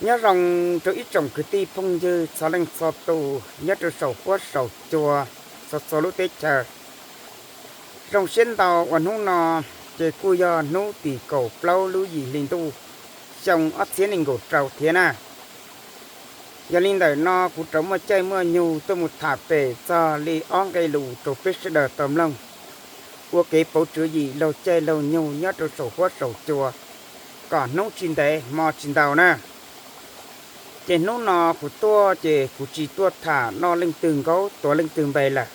Nyob zoo rau ib tsoom kwv tij phooj ywg txhua leej txhua tus nyob rau saum huab saum cua, txhua txhua lub teb chaws. Zoo siab ntau uas hnub no ces kuj yog hnub tim kaum plaub lub yim hli ntuj xyoo ob txhiab nees nkaum rau thiab na. Yog li ntawm no kuv rov muaj caij muaj nyoog tuaj mus tham pem txog li ob nqe lus rau peb sawv daws tau mloog, ua kev pauv tswv yim laug caij laug nyoog nyob rau saum huab saum cua, kom hnub tsis ntev hmo tsis ntau na. Ces hnub no kuv tuaj ces kuv tsis tuaj tham noj leej twg nkaub tuav leej twg npe lawm.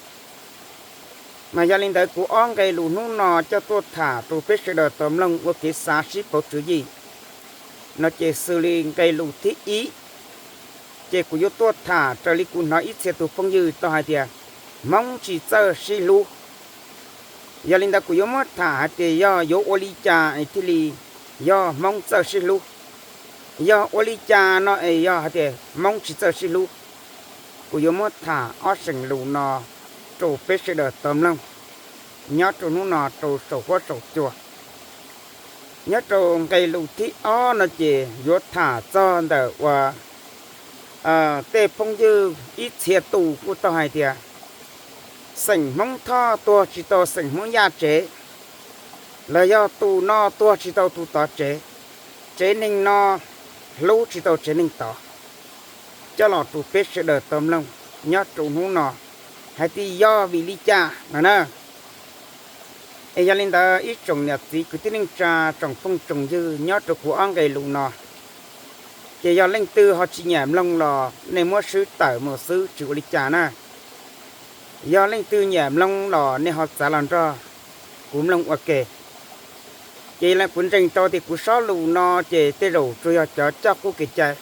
Mas yog li ntawd kuv ob nqe lus hnub no coj tuaj tham rau peb sawv daws tau mloog ua kev xav sib pauv tswv yim no ces xws li nqe lus thib ib, ces kuv yuav tuaj tham raws li kuv hnov ib txhia tus phooj ywg tau hais tias Hmoob tsis txawj sib hlub. Yog li ntawd kuv yuav muab tham hais tias yog yuav ua li cas es thiaj li yog Hmoob txawj sib hlub, yog ua li cas no es yog hais tias Hmoob tsis txawj sib hlub. Kuv yuav muab tham ob seem lus no rau peb sawv daws tau mloog nyob rau hnub no rau saum huab saum cua. Nyob rau nqe lus thib ob no ces yuav tham txog ntawm uas tej phooj ywg ib txhia tus kuj tau hais tias xeem Hmoob Thoj tuag tsis tau xeem Hmoob Yaj tsev, los yog tus no tuag tsis tau tus tod tsev, tsev neeg no hlub tsis tau tsev neeg tod, coj los rau peb sawv daws tau mloog nyob rau hnub no hais tias yog vim li cas no na. Es yog li ntawd ib tsoom niam txiv kwv tij neej tsa tsoom phooj tsoom ywg nyob rau kuv ob nqe lus no, ces yog leej twg ho tsis nyiam mloog los nej muab swb tawm mus xwb tsis ua li cas na. Yog leej twg nyiam mloog los nej ho txav los nrog kuv mloog ua ke. Ces kuv ntseeg tau tias kuv sob lus no ces tej zaum tsuas yog cov coj qub kev cai,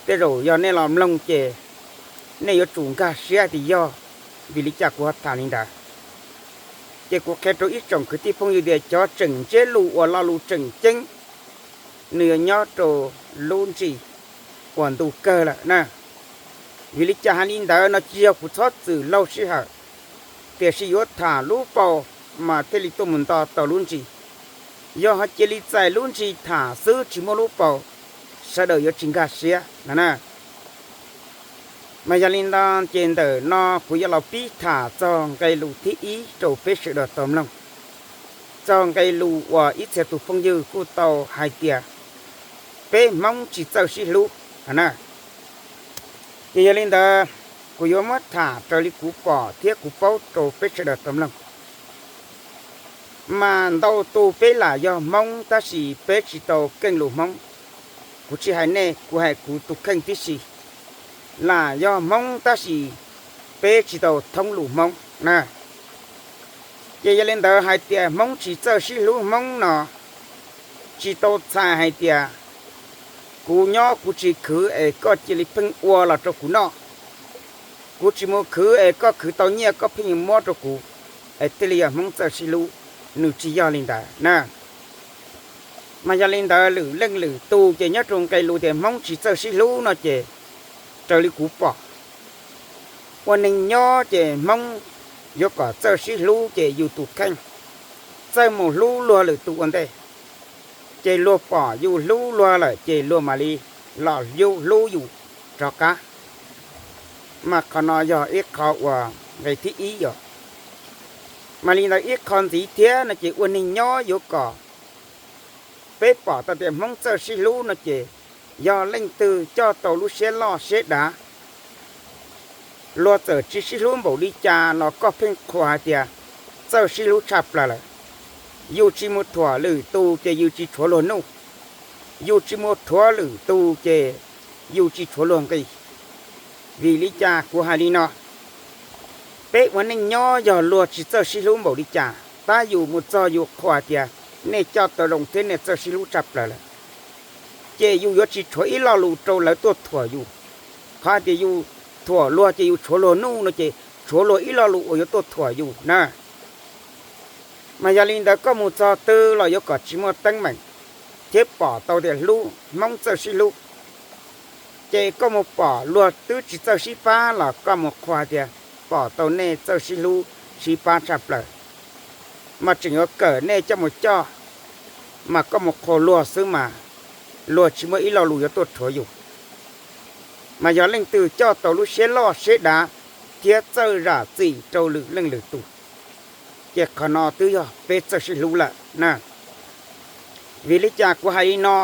tej zaum yog nej los mloog ces nej yuav tsum nkag siab tias yog vim li cas kuv ho tham li ntawd. Ces kuv qhia rau ib tsoom kwv tij phooj ywg tias cov tseem ntsiab lus uas lo lus tseem ceeb nws yuav nyob rau lub ntsis uas ntu kawg lawm na. Vim li cas hais li ntawd no tsis yog kuv txhob txwm laug sij hawm, tiam sis yuav tham lub paus mas thiaj li tuaj mus nto tau lub ntsis. Yog ho cia li txais lub ntsis tham xwb tsis muaj lub paus, sawv daws yuav tsis nkag siab no na. Mas yog li ntawd ces ntawm no kuv yuav los pib tham txog nqe lus thib ib rau peb sawv daws tau mloog. Txog nqe lus uas ib txhia tus phooj ywg kuj tau hais tias peb Hmoob tsis txawj sib hlub na. Ces yog li ntawd kuv yuav muab tham raws li kuv pom thiab kuv paub rau peb sawv daws tau mloog. Mas ntau tus peb lam yog Hmoob tab sis peb tsis tau keej lus Hmoob. Kuv tsis hais nej, kuv hais kuv tus kheej tib si. Lam yog Hmoob tab sis peb tsis tau thoob lus Hmoob na. Ces yog li ntawd hais tias Hmoob tsis txawj sib hlub Hmoob no, tsis tau txhais hais tias kuv nyob kuv tsis khwv es koj cia li pheej ua los rau kuv noj, kuv tsis mus khwv es koj khwv tau nyiaj koj pheej muab rau kuv, es thiaj li yog Hmoob txawj sib hlub. Nws tsis yog li ntawd na. Mas yog li ntawd lwm leej lwm tus ces nyob rau nqe lus tias Hmoob tsis txawj sib hlub no ces raws li kuv pom, ua neeg nyob ces Hmoob yuav kom txawj sib hlub ces yus tus kheej txawj mus hlub luag lwm tus ua ntej, ces luag pom yus hlub luag lawm ces luag mam li los hlub yus rov qab. Mas qhov no yog ib qho uas nqe thib ib yom. Mas li ntawd ib qho ntxiv thiab no ces ua neeg nyob yuav kom peb pom tau tias Hmoob txawj sib hlub no ces yog leej twg coj tau lub siab loj siab dav, luag txawm tsis sib hlub npaum li cas los koj pheej qhuas hais tias txawj sib hlub tshaj plaws lawm. Yus tsis mus thuam lwm tus ces yus tsis tshuav luag nuj, yus tsis mus thuam lwm tus ces yus tsis tshuav luag nqi. Vim li cas kuv hais li no? Peb ua neej nyob yog luag tsis txawj sib hlub npaum li cas, tab yus mus txog yus qhuas tias nej coj tau zoo thiab nej txawj sib hlub tshaj plaws lawm, ces yus yuav tsis tshuav ib lo lus rau lawv tuaj thuam yus. Qhov hais tias yus thuam luag ces yus tshuav luag nuj no ces tshuav luag ib lo lus uas yuav tuaj thuam yus na. Mas yog li ntawd koj mus txog twg los yuav kom tsis muaj teeb meem thiab pom tau tias hlub, Hmoob txawj sib hlub. Ces koj mus pom luag twb tsis txawj sib pab los koj mus qhuas tias pom tau nej txawj sib hlub sib pab tshaj plaws, mas tseem yuav kawm nej coj mus coj, mas koj mus qhuas luag xwb mas luag tsis muaj ib lo lus yuav tuaj rhuav yus. Mas yog leej twg coj tau lub siab loj siab dav thiab txawj zam txim rau lwm leej lwm tus, ces qhov no twb yog peb txawj sib hlub lawm na. Vim li cas kuv hais li no?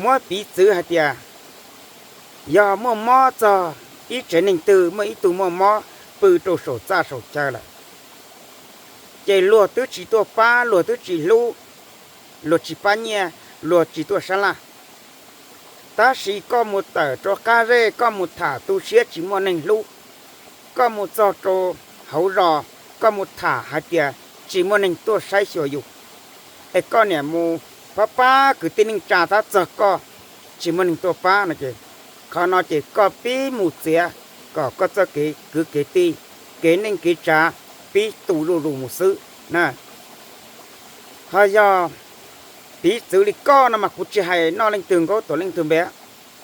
Muab piv txwv hais tias, yog muaj mob txog ib tsev neeg twg, muaj ib tug muaj mob pw rau saum txaj saum chaw lawm, ces luag twb tsis tuaj pab, luag twb tsis hlub, luag tsis pab nyiaj, luag tsis tuaj sab laj. Tab sis koj mus tawm rau qab zej, koj mus tham tu siab tsis muaj neeg hlub, koj mus txog rau hauv zos, koj mus tham hais tias tsis muaj neeg tuaj saib xyuas yus, es koj niam mus pab pab kwv tij neej tsa tab txog koj tsis muaj neeg tuaj pab no ces, qhov no ces koj pib mus txiav kom koj txoj kev kwv kev tij, kev neej kev tsav pib tu zuj zus mus xwb na. Ho yog piv txwv li koj no mas kuv tsis hais noj leej twg nkaub tuam leej twg npe,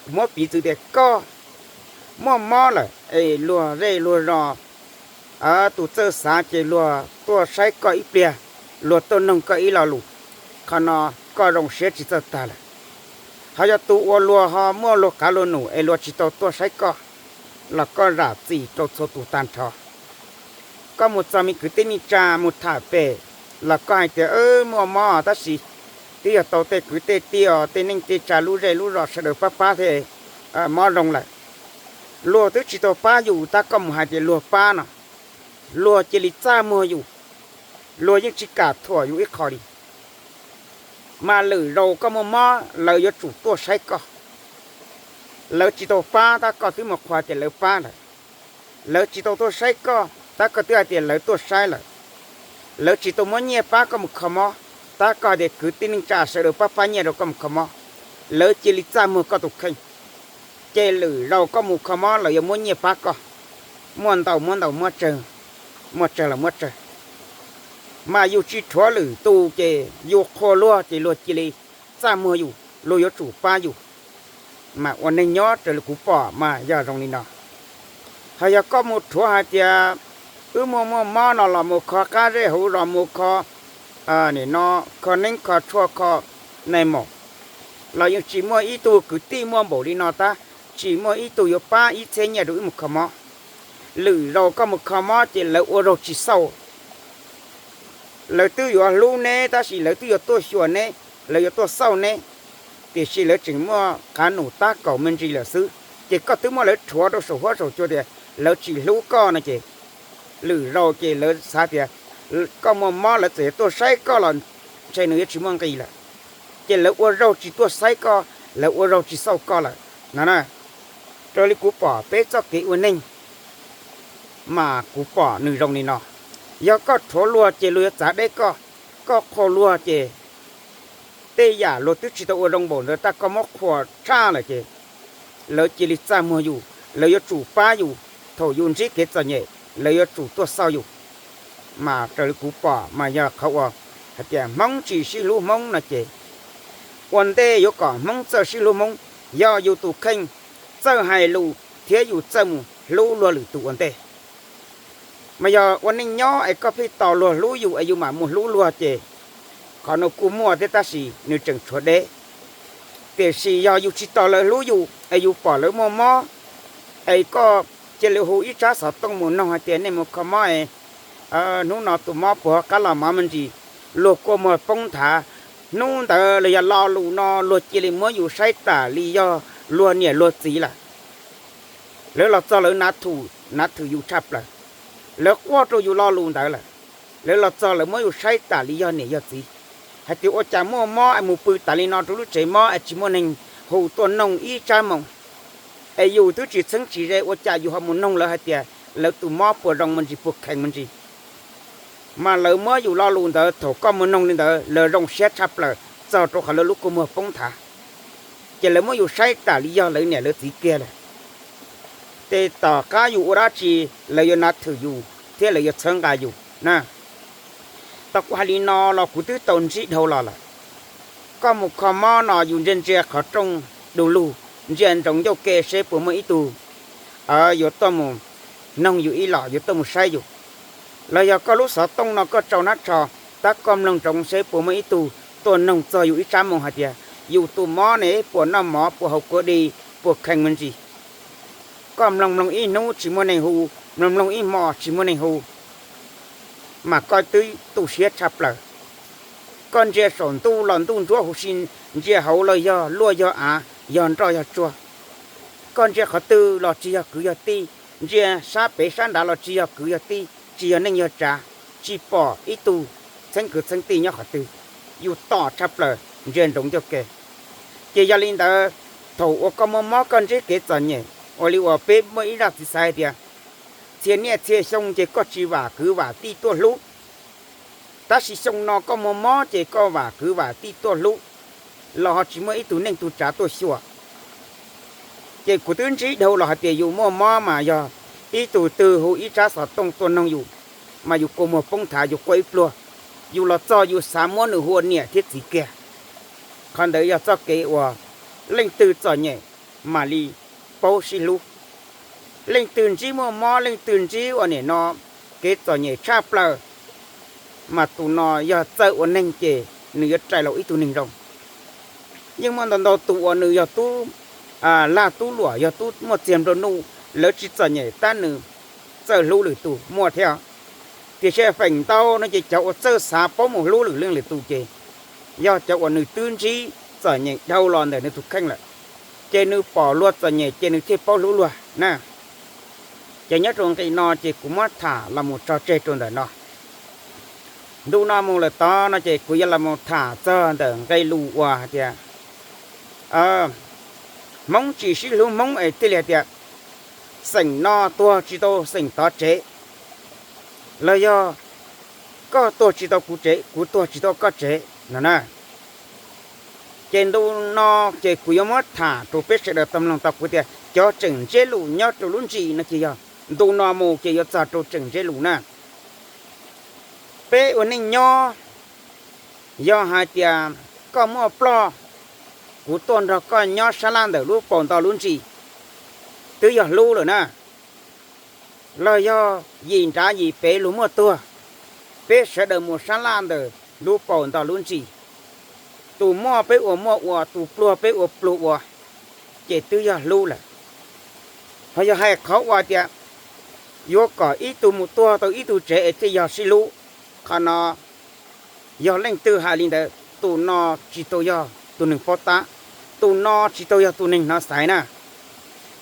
kuv muab piv txwv tias koj muaj mob lawm es luag zej luag zos tus txawj xav ces luag tuaj saib koj ib pliag, luag tuaj noog koj ib lo lus, qhov no koj zoo siab tsis txawj tag lawm. Ho yog tus uas luag ho muaj luag qav luag num es luag tsis tau tuaj saib koj los koj zam txim rau txhua tus tag nrho. Koj mus txog me kwv tij neej tsa mus tham pem los koj hais tias muaj mob tab sis twb yog tau tej kwv tej tij os, tej neej tej tsa lub zej lub zos sawv daws pab pab thiaj mob zoo lawm. Luag twb tsis tau pab yus tab koj mus hais tias luag pab no, luag cia li txaj muag yus, luag yeej tsis kam thuam yus ib qho li. Mas lwm zaus koj muaj mob lawv yuav tsum tuaj saib koj. Lawv tsis tau pab tab koj twb mus qhuas tias lawv pab lawm. Lawv tsis tau tuaj saib koj tab koj twb hais tias lawv tuaj saib lawm. Lawv tsis tau muab nyiaj pab koj mus kho mob tab koj hais tias kwv tij neej tsa sawv daws pab pab nyiaj rau koj mus kho mob. Lawv cia li txaj muag koj tus kheej. Ces lwm zaus koj mus kho mob lawv yuav muab nyiaj pab koj. Muaj ntau muab ntau, muab tsawg, muaj tsawg los muab tsawg. Mas yus tsis rhuav lwm tus ces yus qhuas luag ces luag cia li txaj muag yus, luag yuav tsum pab yus. Mas ua neeg nyob raws li kuv pom mas yog zoo li no. Ho yog koj mus rhuav hais tias wb muaj muaj mob no los mus kho qab zej hauv zos, mus kho, nim no kho neeb kho tshuaj kho nais maum, los yeej tsis muaj ib tug kwv tij muaj npaum li no tab tsis muaj ib tug yuav pab ib txhiab nyiaj rau wb mus kho mob. Lwm zaus koj mus kho mob ces lawv ua zaug tsis xauj. Lawv twb yuav hlub neb tab sis lawv twb yuav tuaj xyuas neb, lawv yuav tuaj xauj neb, tiam sis lawv tseem muaj qav num tab kaum me ntsis lawm xwb. Ces koj twb muab lawv rhuav rau saum huab saum cua tias lawv tsis hlub koj no ces, lwm zaus ces lawv xav tias koj muaj mob lawv txawm yuav tuaj saib koj los ntshe nws yuav tsis muaj nqis lawm. Ces lawv ua zaug tsis tuaj saib koj, lawv ua zaug tsis xauj koj lawm no. Raws li kuv pom peb txoj kev ua neeg mas kuv pom nws zoo li no. Yog koj rhuav luag ces luag yuav txav deb koj, koj qhuas luag ces tej yam luag twb tsis tau ua zoo npaum ntawd tab koj muab qhuas tshaj lawm ces lawv cia li txaj muag yus, lawv yuav tsum pab yus. Thaum yus ntsib kev txom nyem lawv yuav tsum tuaj xauj yus. Mas raws li kuv pom mas yog qhov uas hais tias Hmoob tsis sib hlub Hmoob no ces ua ntej yuav kom Hmoob txawj sib hlub Hmoob, yog yus tus kheej txawj hais lus thiab yus txawj mus hlub luag lwm tus ua ntej. Mas yog ua neej nyob es koj pheej tos luag hlub yus es yus mam mus hlub luag ces qhov no kuj muaj thiab tab sis nws tseem tshuav deb. Tiam sis yog yus tsis tos lawv hlub yus es yus pom lawv muaj mob es koj cia li hu ib tsab xov tooj mus noog hais tias nej mus kho mob es hnub no tus mob puas qab los mov me ntsis, luag kua muag poob nthav. Hnub ntawd los yog lo lus no luag cia li muab yus saib tas li yog luag niam luag txiv lawm. Lawv los txog lawv nav thwm yus tshaj plaws, lawv quaj rau yus lo lus ntawd lawm. Lawv los txog lawv muab yus saib tas li yog niam yog txiv, hais tias ua cas muaj mob es mus pw tas li no rau lub tsev mob es tsis muaj neeg hu tuaj noog ib tsab moo. Es yus twb tsis txheeb tsis ze ua cas yus ho mus noog lawv hais tias lawv tus mob puas zoo me ntsis puas kheev me ntsis. Mas lawv muab yus lo lus ntawd thaum koj mus noog li ntawd lawv zoo siab tshaj plaws txog rau qhov lawv lub kua muag poob nthav. Ces lawv muab yus saib tas li yog lawv niam lawv txiv kiag lawm. Ces tom qab yus ua dab tsi lawv yuav nav thwm yus thiab lawv yuav txhawb nqa yus na. Tau kuv hais li no los kuv twb tau ntsib dhau los lawm. Koj mus kho mob no yus ntsia ntsia qhov rooj du lug, ntsia ntsoov ncauj ke seb puas muaj ib tug yuav tuaj mus noog yus ib los yuav tuaj mus saib yus. Los yog koj lub xov tooj no koj tsau nab tsho, tab koj mloog ntsoov seb puas muaj ib tug tuaj noog txog yus ib tsab moo hais tias Yus tus mob ne puas noj mov, puas haus kua dej, puas kheev me ntsis. Koj mloog mloog ib hnub tsis muaj neeg hu, mloog mloog ib hmo tsis muaj neeg hu, mas koj twb tu siab tshaj plaws. Koj ntsia saum ntuj los ntuj ntsuab huv si, ntsia hauv los yog luaj yog av, yog nroj yog tsuag. Koj ntsia qhov twg los tsis yog kwv yog tij, ntsia sab pem sab nrad los tsis yog kwv yog tij, tsis yog neej yog tsav, tsis pom ib tug txheeb kwv txheeb tij nyob qhov twg. Yus tom tshaj plaws, ntsia ntsoov ncauj ke. Ces yog li ntawd, thaum uas koj muaj mob koj ntsib kev txom nyem, ua li uas peb muaj ib zaj txiv xaiv hais tias, txhia niaj txhia xyoo ces koj tsis vam kwv vam tij tuaj hlub, tab sis xyoo no koj muaj mob ces koj vam kwv vam tij tuaj hlub, los ho tsis muaj ib tug neej tug tsav tuaj xyuas. Ces kuv twb ntsib dhau los hais tias yus muaj mob mas yog ib tug twg hu ib tsab xov tooj tuaj noog yus, mas yus kua muag poob nthav yus quaj ib pluag, yus los txog yus xav muab nws hu ua niam thiab txiv kiag. Qhov ntawd yog txoj kev uas leej twg txom nyem mam li paub sib hlub. Leej twg ntsib muaj mob, leej twg ntsib ua niam no kev txom nyem tshaj plaws, mas tus no yog txawj ua neeg ces nws yuav rais los ib tug neeg zoo. Yeej muaj ntau ntau tus uas nws yog tub lag tub luam, yog tub muaj txiag nplua nuj, lawv tsis txom nyem tab nws txawj hlub lwm tus muaj thiab. Tiam sis feem ntau no ces cov uas txawj xav paub mus hlub lwm leej lwm tus ces yog cov uas nws twb ntsib txom nyem dhau los ntawm nws tus kheej lawm, ces nws pom luag txom nyem ces nws thiaj paub hlub luag na. Ces nyob rau nqe no ces kuv muab tham los mus tso tseg rau ntawm no. Ntu no mus lawm tod no ces kuv yuav los mus tham txog ntawm nqe lus uas hais tias Hmoob tsis sib hlub Hmoob es thiaj li hais tias xeem no tuag tsis tau xeem tod tsev, los yog koj tuag tsis tau kuv tsev, kuv tuag tsis tau koj tsev no na. Ces ntu no ces kuv yuav muab tham rau peb sawv daws tau mloog tau kuv tias cov tseem ntsiab lus nyob rau lub ntsis no ces yog ntu no mus ces yuav txog rau tseem ntsiab lus na. Peb ua neej nyob, yog hais tias koj muaj ploj, kuv tuaj nrog koj nyob sab laj ntawm lub paus nto lub ntsis, twb yog hlub lawm na. Los yog yim nrad yim pem luag muaj tuag, peb sawv daws mus sab laj ntawm lub paus nto lub ntsis, tus muaj peb ua muaj ua, tus pluag peb ua pluag ua, ces twb yog hlub lawm. Ho yog hais qhov uas tias yuav kom ib tug mus tuag tau ib tug tsev es thiaj yog sib hlub, qhov no yog leej twg hais li ntawd tus no tsis tau yog tus neeg paub tab, tus no tsis tau yog tus neeg hnov xaiv na.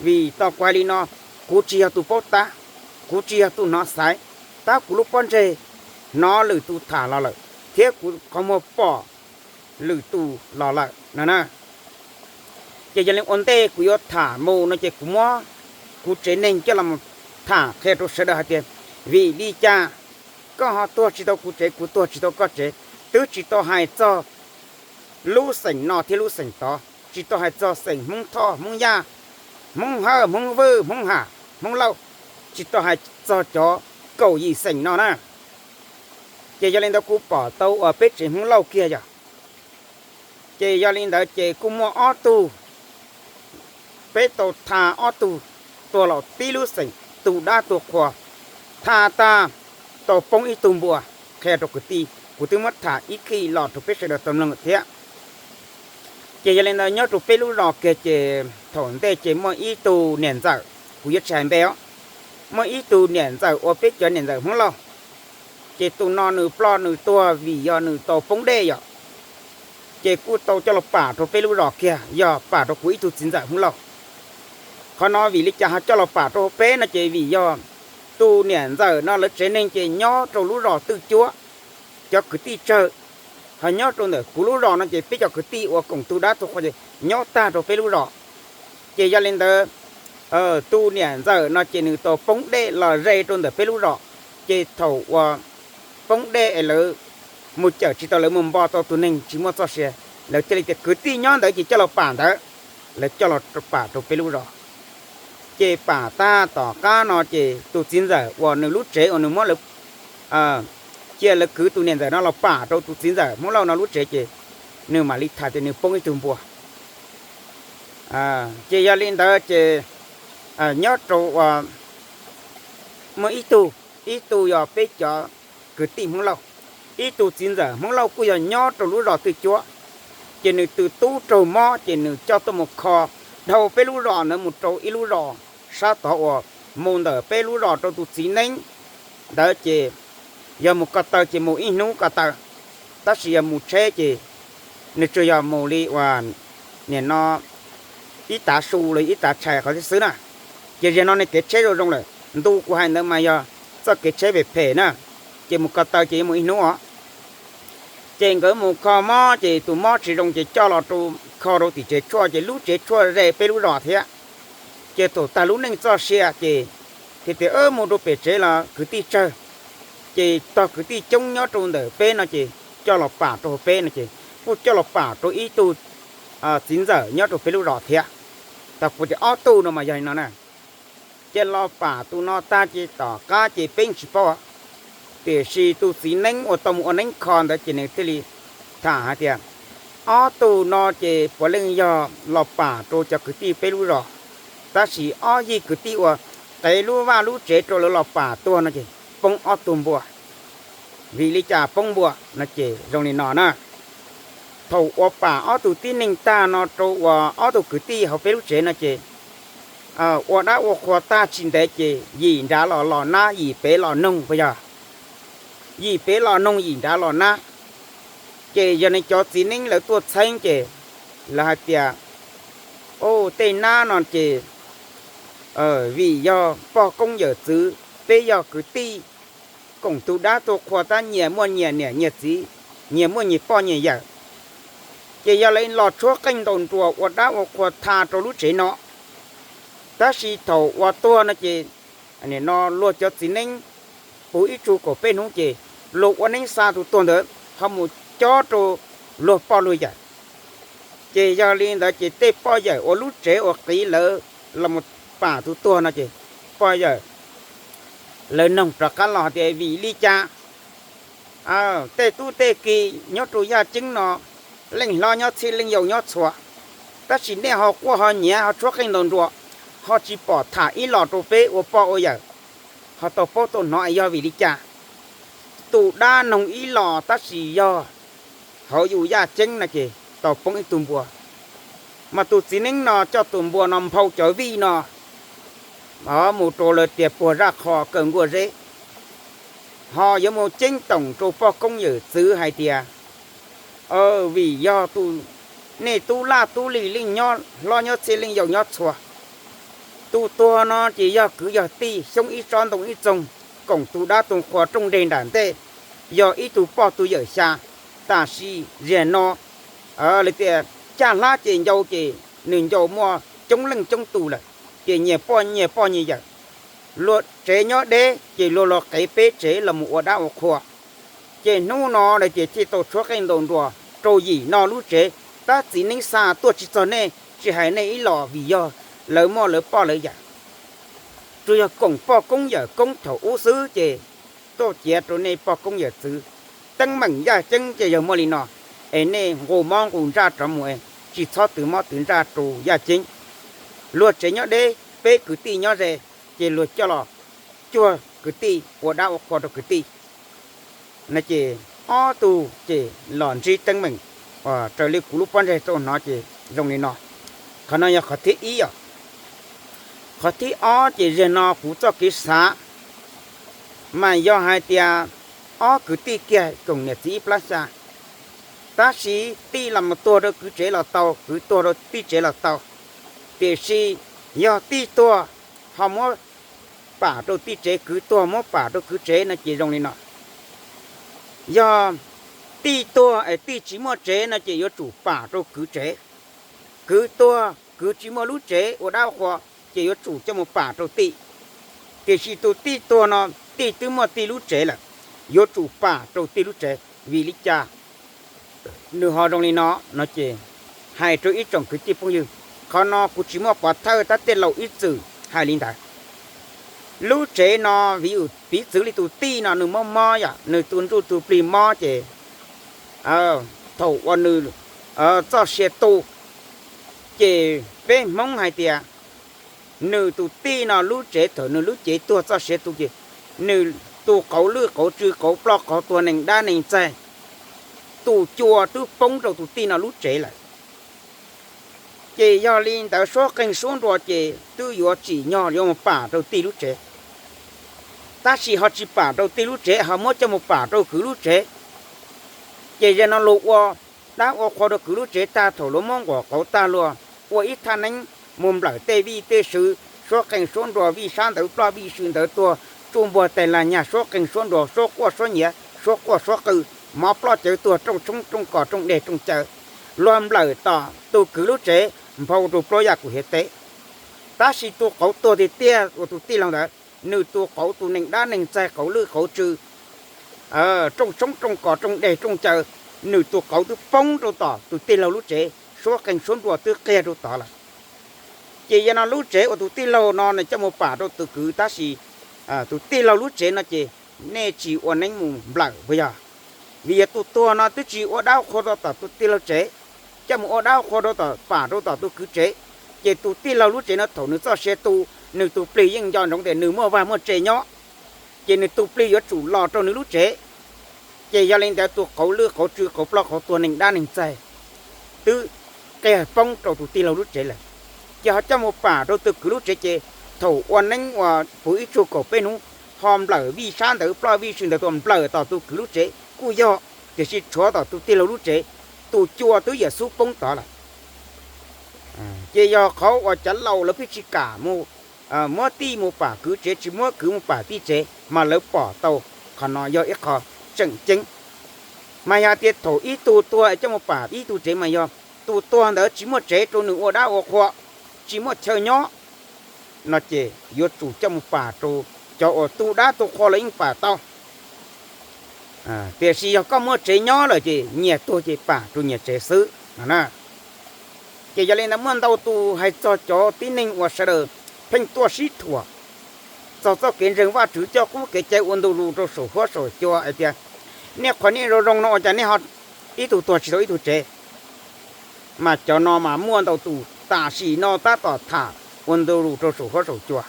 Vim tau kuv hais li no, kuv tsis yog tus paub tab, kuv tsis yog tus hnov xaiv, tab kuv lub pob ntseg hnov lwm tus tham los lawm, thiab kuv qhov muag pom lwm tus los lawm no na. Ces yog li ua ntej kuv yuav tham mus no ces kuv muab kuv tsev neeg coj los tham qhia rau sawv daws hais tias vim li cas koj ho tuag tsis tau kuv tsev, kuv tuag tsis tau koj tsev, twb tsis tau hais txog lub xeem no thiab lub xeem tod, tsis tau hais txog xeem Hmoob Thoj, Hmoob Yaj, Hmoob Hawj, Hmoob Vwj, Hmoob Ham, Hmoob Lauj, tsis tau hais txog cov kaum yim xeem no na. Ces yog li ntawd kuv pom tau uas peb tsev Hmoob Lauj kiag yog, ces yog li ntawd ces kuj muaj ob tug, peb tau tha ob tug tuag los tib lub xeem, tus dab tus qhua, tha tag tau poob ib tug npua, qhia rau kwv tij, kuv twb muab tham ib khib los rau peb sawv daws tau mloog thiab. Ces yog li ntawd nyob rau peb lub zos kiag ces thaum ntej ces muaj ib tug niam ntxawm, kuv yuav tsis hais npe os, muaj ib tug niam ntxawm uas peb cov niam ntxawm Hmoob Lauj, ces tus no nws ploj nws tuag vim yog nws tau poob dej yom, ces kuj tau coj los pam rau peb lub zos kiag, yog pam rau kuv ib tug txiv ntxawm Hmoob Lauj. Qhov no vim li cas ho coj los pam rau peb no ces vim yog tus niam ntxawm no lawv tsev neeg ces nyob rau lub zos twj cuab, cov kwv tij tsawg, ho nyob rau ntawm kuv lub zos no ces peb cov kwv tij uas koom tu dab tu qhua ces nyob tag rau peb lub zos. Ces yog li ntawd, tus niam ntxawm no ces nws tau poob dej los ze rau ntawm peb lub zos, ces thaum uas poob dej es lawv mus cawm tsis tau, lawv mus npo tau tus neeg tsis muaj txoj sia, lawv thiaj li tias kwv tij nyob ntawd ces coj los pam ntawd, lawv coj los pam rau peb lub zos. Ces pam tag tom qab no ces tus txiv ntxawm uas nws lub tsev uas nws muab lawv cia lawv kwv tus niam ntxawm no los pam rau tus txiv ntxawm Hmoob Lauj no lub tsev ces nws mam li tham tias nws poob ib tug npua. Ces yog li ntawd ces nyob rau uas muaj ib tug, ib tug yog peb cov kwv tij Hmoob Lauj, ib tug txiv ntxawm Hmoob Lauj kuj yog nyob rau lub zos twj cuab. ces nws tus tub raug mob ces nws coj tuaj mus kho dhau peb lub zos ntawd mus rau ib lub zos sab tod uas mus ntawm peb lub zos rau tus txiv neeb ntawd ces yog mus ko taw ces mus ib hnub ko taw, tab sis yog mus tsheb ces nws tsuas yog mus li uas nim no ib tav su los ib tav tshais qhov thiab xwb na. Ces zaum no nws kev tsheb zoo zoo lawm, ntu kuv hais ntawd mas yog txoj kev tsheb phem phem na, ces mus ko taw ces yuav mus ib hnub os. Ces nkawd mus kho mob ces tus mob tsis zoo ces coj los rau, kho rau tim tsev tshuaj ces lub tsev tshuaj ze peb lub zos thiab. Ces thaum tag lub neej txoj sia ces thiaj tias mus rau pem tsev los kwv tij tsawg, ces tog kwv tij coob nyob rau ntawm peb no ces coj los pam rau hauv peb no ces kuj coj los pam rau ib tug txiv ntxawm nyob rau peb lub zos thiab. Tau kuv tias ob tug no mas yog li no na. Ces los pam tus no tag ces tom qab ces peb tsis paub, tiam sis tus txiv neeb uas tau mus ua neeb kho ntawd ces nws thiaj li tham hais tias ob tug no ces puav leej yog los pam rau cov kwv tij peb lub zos, tab sis ob yig kwv tij uas qev lub vaj lub tsev rau lawv los pam tuag no ces poob ob tug npua. Vim li cas poob npua no ces zoo li no na. Thaum uas pam ob tug tib neeg tag no rau uas ob tug kwv tij hauv peb lub tsev no ces ua dab ua qhua tag tsis ntev ces yim nrad los los nab yim pem los noog puas yog, yim pem los noog yim nrad los nab. Ces yog li cov txiv neeb lawv tuaj txheeb ces lawv hais tias tej nab no ces vim yog pog koob yawm txwv, peb yog kwv tij, koom tus dab tu qhua tab nyias muaj nyias niam nyias txiv, nyias muaj nyias poj nyias yawm. Ces yog li los tshuab qeej ntaus nruas ua dab ua qhua tha rau lub tsev no. Tab sis thaum uas tuag no ces nim no luag cov txiv neeb puv ib tsug kaum peb hnub ces luag ua neeb xa tus tuag ntawd ho mus cob rau luag poj luag yawm. Ces yog li ntawd ces tej poj yawm uas lub tsev uas qiv lawv los mus pam tus tuag no ces poj yawm lawv noog rov qab los hais tias vim li cas tej tub tej ki nyob rau yaj ceeb no leej hlob nyob txhij leej yau nyob txhua, tab sis nej ho quaj ho nyiav ho tshuab qeej ntaus nruas, ho tsis pom tham ib los rau peb ua poj ua yawm, ho tau paub tau hnov es yog vim li cas? Tus dab noog ib los tab sis yog hauv yus yaj ceeb no ces tau poob ib tug npua. Mas tus txiv neeb no coj tus npua no nphau cov vij no mus rau lawv tias puag zaj qho kaw nkuaj zeb, ho yuav mus ceeb toom rau poj koob yawm txwv hais tias vim yog tus, nej tub laj tub lig leej nyob hlob nyob txhij leej yau nyob txhua, tus tuag no ces yog kwv yog tij xyoob ib tsob ntoo ib txoog, koom tus dab tu qhua rooj nreg nram ntej, yog ib tug poj tus yawm xya. Tam sim ziag no lawv tias caj hlab ces ncau ces nws ncau muaj coob leej coob tus lawm, ces nyias poj nyias poj nyias yawm. Luag tsev nyob deb ces luag los qev peb tsev los mus ua dab ua qhua. Ces hnub no lawv ces thiaj tau tshuab qeej ntaus nruas rau yim no lub tsev, tab txiv neeb xa tuaj tsis txog nej, tsis hais nej ib los vim yog lawv muaj lawv poj lawv yawm. Tsuas yog koom poj koob yawm koob thaum ub xwb ces tuaj ciav rau nej poj koob yawm txwv. Teeb meem yaj ceeb ces yog muaj li no, es nej nqus mob nqus ntsaj rov mus es tsis txhob twv mob twv ntsaj rau yaj ceeb. Luag tsev nyob deb, peb kwv tij nyob ze, ces luag coj los cuag kwv tij, ua dab ua qhua rau kwv tij. No ces ob tug ces los ntsib teeb meem raws li kuv lub pob ntseg tau hnov ces zoo li no. Qhov no yog qhov thib ib os. Qhov thib ob ces zaum no kuv txoj kev xav mas yog hais tias ob kwv tij kiag koom niam txiv ib plab xya, tab sis tij los mus tuag rau kwv tsev los tau, kwv tuag rau tij tsev los tau, tiam sis yog tij tuag ho muab pam rau tij tsev, kwv tuag muab pam rau kwv tsev no ces zoo li no. Yog tij tuag es tij tsis muaj tsev no ces yuav tsum pam rau kwv tsev. Kwv tuag kwv tsis muaj lub tsev ua dab ua qhua ces yuav tsum coj mus pam rau tij. Tiam sis tus tij tuag no tij twb muaj tij lub tsev lawm, yuav tsum pam rau tij lub tsev. Vim li cas nws ho zoo li no no ces hais rau ib tsoom kwv tij phooj ywg, qhov no kuv tsis muaj pov thawj, tab tej laus ib txwm hais li ntawd. Lub tsev no vim yus piv txwv li tus tij no nws mob mob yom, nws tus ntsuj tus plig mob ces thaum uas nws txoj sia tu ces peb Hmoob hais tias nws tus tij no lub tsev thaum nws lub cev tuag txoj sia tu ces nws tu qauv lwj qauv tsw qauv ploj qauv tuag nees dab nees txaig. tus cua twb poob rau tus tij no lub tsev lawm. Ces yog li ntawd suab qeeg suab nruas ces twb yuav tsim nyog yuav mus pam rau tij lub tsev. Tab sis ho tsis pam rau tij lub tsev, ho muab coj mus pam rau kwv lub tsev. Ces yog no luag ua dab ua qhua rau kwv lub tsev tag, thaum luag muab nquas qauv tag luag ua ib thaj neeb mus nplawm tej vij tej sw, suab qeeg suab nruas, vij sab ntawd ploj vij sw ntawd tuag, tsuj npuag tais las nyag, suab qeeg suab nruas, suab quaj suab nyiav, suab quaj suab qw, mov ploj cawv tuag, rooj tshoob rooj kos rooj deg rooj cawv, luag nplawm tom tus kwv lub tsev nphau rau plaub yaj kuv hiav teb. Tab sis tus qauv tuag tiag tiag uas tus tij laug ntawd, nws tus qauv, tus neeg dab neeg txaig, qauv lwj qauv tsw, rooj tshoob rooj kos rooj deg rooj cawv, nws tus qauv twb poob rau tom tus tij laug lub tsev, suab qeeg suab nruas twb qiag rau tod lawm. Ces yog no lub tsev uas tus tij laug no nws coj mus pam rau tus kwv, tab sis tus tij laug lub tsev no ces nej tsis ua neeb mus nplawm puas yog? Vim yog tus tuag no twb tsis ua dab qhua rau tom tus tij laug tsev, coj mus ua dab qhua rau tom, pam rau tom tus kwv tsev. Ces tus tij laug lub tsev no thaum nws txoj sia tu, nws tus plig yeej nco ntsoov tias nws muaj vaj muaj tse nyob, ces nws tus plig yuav tsum los rau nws lub tsev. Ces yog li ntawd tus qauv lwj qauv tsw, qauv ploj qauv tuag, neeg dab neeg txaig twb qiag poob rau tus tij laug lub tsev lawm. Ces ho coj mus pam rau tus kwv lub tsev, ces thaum ua neeb ua puv ib tsug kaum peb hnub, ho nplawm vij sab ntawd ploj vij sw ntawd tuaj, nplawm tom tus kwv lub tsev kuj yog, tiam sis tshuav tom tus tij laug lub tsev, tus cua twb yam xub poob tod lawm. Ces yog qhov uas cov laus lawv pheej tsis kam mus, muab tij mus pam kwv tsev, tsis muab kwv mus pam tij tsev, mas lawv pom tau qhov no yog ib qho tseem ceeb. Mas yog tias thaum ib tug tuag es coj mus pam ib tug tsev mas yog tus tuag ntawd tsis muaj tsev rau nws ua dab ua qhua, tsis muaj chaw nyob, no ces yuav tsum coj mus pam rau cov uas tu dab tu qhua los yeej pam tau. Tiam sis yog koj muaj tsev nyob lawm ces nyias tuag ces pam rau nyias tsev xwb no na. Ces yog li ntawd muaj ntau tus hais txog cov tib neeg uas sawv daws pheej tuaj sib thuam txog txoj kev ntseeg Vajtswv, coj qub kev cai ua ntu zus rau saum huab saum cua hais tias, nej qhuas nej zoo zoo no ua cas nej ho ib tug tuag tsis tau ib tug tsev? Mas cov no mas muaj ntau tus tam sim no tab tom tham ua ntu zus rau saum huab saum cua.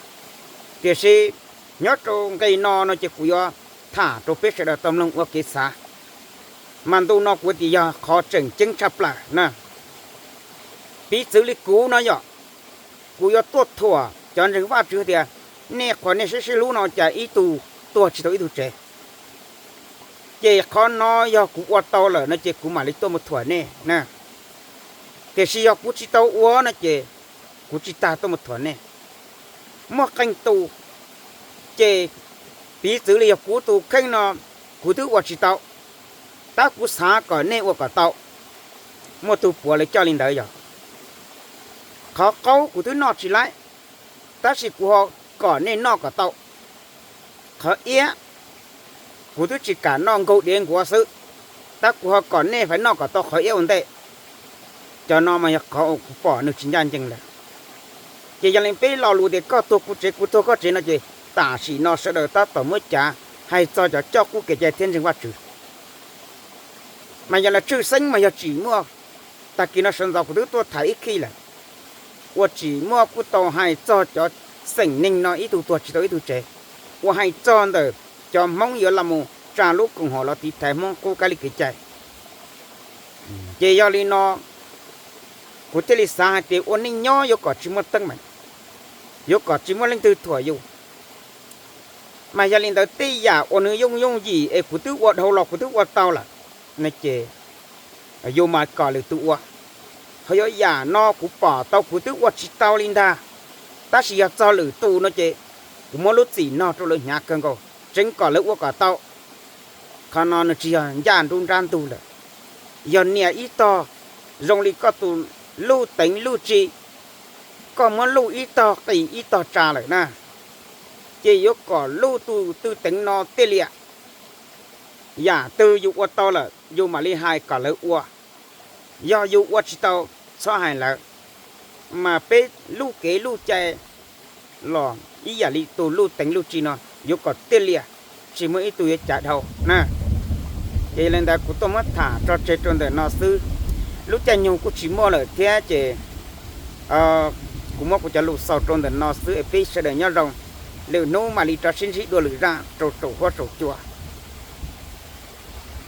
Tiam sis nyob rau nqe no no ces kuv yuav tham rau peb sawv daws tau mloog ua kev xav. Mas ntu no kuv tias yog qhov tseem ceeb tshaj plaws na. Piv txwv li kuv no yog, kuv yuav tuaj thuam cov ntseeg Vajtswv tias, nej qhuas nej sib sib hlub no cas ib tug tuag tsis tau ib tug tsev. Ces qhov no yog kuv ua tau lawm no ces kuv mam li tuaj mus thuam nej na. Tiam sis yog kuv tsis tau ua no ces kuv tsis tas tuaj mus thuam nej. Muaj qee tus ces piv txwv li yog kuv tus kheej no kuv twb ua tsis tau, tab kuv xav kom nej ua kom tau. Muaj tus puav lawv coj li ntawd yog, qhov qaub kuv twb noj tsis laib, tab sis kuv ho kom nej noj kom tau. Qhov iab kuv twb tsis kam noj nkaug diav nkuav xwb, tab kuv ho kom nej faib noj kom tau qhov iab ua ntej. Cov no mas yog qhov uas kuv pom nws tsis ncaj ncees lawm. Ces yog li peb lo lus tias koj tuag kuv tsev kuv tuag koj tsev no ces tam sim no sawv daws tab tom muab cav hais txog cov coj qub kev cai thiab ntseeg Vajtswv. Mas yog lawv tshwj xeeb mas yog tsim muaj, tag kis no sawv ntxov kuv twb tuaj tham ib khij lawm, uas tsim muaj kuj tau hais txog cov xeem neeg no ib tug tuag tsis tau ib tug tsev, uas hais txog ntawm cov Hmoob yuav los mus tsa lub koom haum los tiv thaiv Hmoob qub kab li kev cai. Ces yog li no kuv thiaj li xav hais tias ua neej nyob yuav kom tsis muaj teeb meem, yuav kom tsis muaj leej twg thuam yus. Mas yog li ntawd tej yam uas nws yooj yooj yim es kuv twb ua dhau los kuv twb ua tau lawm no ces yus mas kom lwm tus ua. Ho yog yam no kuv pom tau kuv twb ua tsis tau li ntag, tab sis yog txog lwm tus no ces kuv muab lub txim no rau lawv hnyav kawg nkaus, tseev kom lawv ua kom tau. Qhov no nws tsis yog ncaj nruab nrab ntug lawm, yog nias ib tog zoo li koj tus luj teev luj tsi, koj muab luj ib tog qis ib tog tsa lawm na, ces yuav kom luj tus twj teev no tiaj liam. Yam twg yus ua tau lawm yus mam li hais kom lawv ua, yog yus ua tsis tau txhob hais lawv. Mas peb luj kev luj cai los ib yam li tus luj teev luj tsi no yuav kom tiaj liam, tsis muaj ib tug yuav cav dhau na. Ces yog li ntawd kuv tuaj muab tham tso tseg rau ntawm no xwb. Lub caij nyoog kuj tsis muaj lawm thiab ces kuv muab kuv cov lus xaus rau ntawm no xwb es peb sawv daws nyob zoo. Lwm hnub mam li rov sib ntsib dua lwm zaj rau saum huab saum cua.